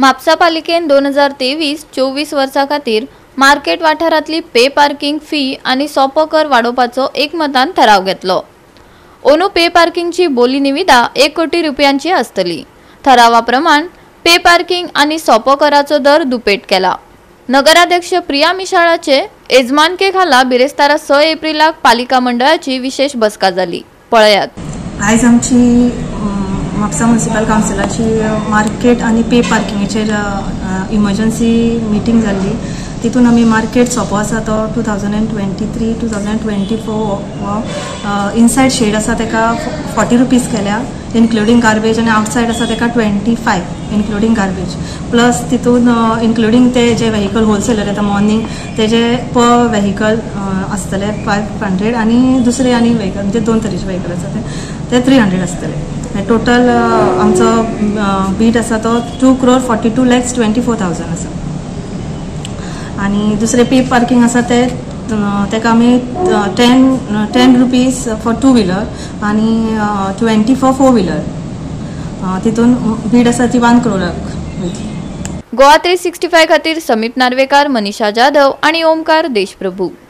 म्हापसा पालिकेन 2023-24 वर्सा खातीर मार्केट वाठारांतली पे पार्किंग फी आनी सोपो कर वाडोवपाचो एकमतान थाराव घेतलो. अंदू पे पार्किंगची बोली निविदा 1 कोटी रुपयांची आसतली. थारावा प्रमाण पे पार्किंग आनी सोपो कराचो दर दुपेट केला. नगराध्यक्ष प्रिया मिशाळाचे येजमानके खाला बिरेस्तारा 6 एप्रिलाक पालिका मंडळाची विशेष बसका जाली. पळयात. आयज आमची म्हापसा म्युनिसिपल कावन्सिलाची मार्केट आनी पे पार्किंगेचेर इमर्जन्सी मिटींग जाल्ली. तितून आमी मार्केट सोपो आसा तो 2023 2024 हो इनसायड शेड आसा तेका 40 रुपीज केल्या इन्क्लुडींग गार्बेज आनी आवटसायड आसा तेका 25 इन्क्लुडींग गार्बेज. प्लस तितून इन्क्लुडींग ते जे व्हेकल होलसेलर येता मॉर्निंग तेजे पर व्हेकल आसतले 500 आनी दुसरे आनी व्हेकल म्हणजे दोन तरेचे व्हेकल आसा ते 300 आसतले. टोटल आमचो बीट आसा तो 2,42,24,000 आसा. आनी दुसरे पे पार्किंग आसा ते तेका आमी 10 रुपीज फॉर 2 व्हिलर आनी 20 फॉर 4 व्हिलर. तितून बीड आसा ती 1 करोडाक वयतली. गोवा 365 खातीर समीप नार्वेकार, मनीषा जाधव आनी ओमकार देशप्रभू.